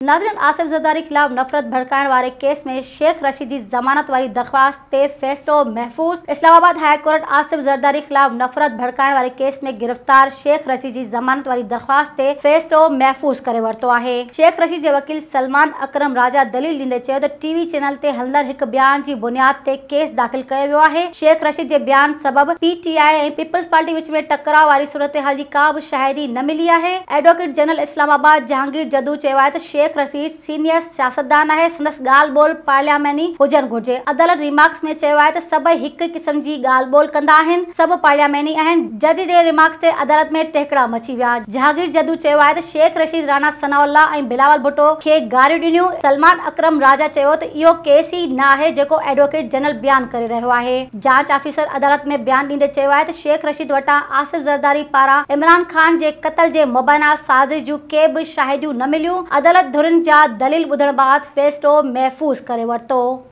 ناظرين آصف زرداري خلاف نفرت ڀڙڪائڻ واري ڪيس ۾ شيخ رشيد جي ضمانت واري درخواست تي فيصلو محفوظ، Islamabad high court Asif Zardari خلاف نفرت ڀڙڪائڻ واري ڪيس ۾ گرفتار شيخ رشيد جي ضمانت واري درخواست تي فيصلو محفوظ ڪري ورتو آهي. شيخ رشيد جي وڪيل سلمان اڪرم راجا دليل ڏيندي چيو ته ٽي وي چينل تي هلندڙ هڪ بيان جي بنياد تي ڪيس داخل ڪيو ويو آهي، شيخ رشيد جي بيان سبب پي ٽي آء ۽ پيپلز پارٽي وچ ۾ ٽڪراء واري صورتحال جي ڪا به شاهدي نه ملي آهي. Advocate general Islamabad Jahangir Jadoo چيو آهي ته شيخ رشيد سينيئر سياستدان آهي، سندس ڳالهه ٻولهه پارلياماني هجڻ گهرجي. عدالت ريمارڪس ۾ چيو آهي ته سڀئي هڪ ئي قسم جي ڳالهه ٻولهه ڪندا آهن، سڀ پارلياماني آهن. جج جي ريمارڪس تي عدالت ۾ ٽهڪڙا مچي ويا. جهانگير جدو چيو آهي ته شيخ رشيد راڻا ثناء الله ۽ بلاول ڀٽو کي گاريون ڏنيون. سلمان اڪرم راجا چيو ته اهو ڪيس ئي نه آهي جيڪو ايڊووڪيٽ جنرل بيان ڪري رهيو آهي. جاچ آفيسر عدالت ۾ بيان ڏيندي چيو آهي ته شيخ رشيد وٽان آصف زرداري پاران عمران خان جي قتل جي مبينا سازش جون ڪي به شاهديون نه مليون، عدالت ڌرين جا دليل ٻڌڻ بعد فيصلو محفوظ ڪري ورتو.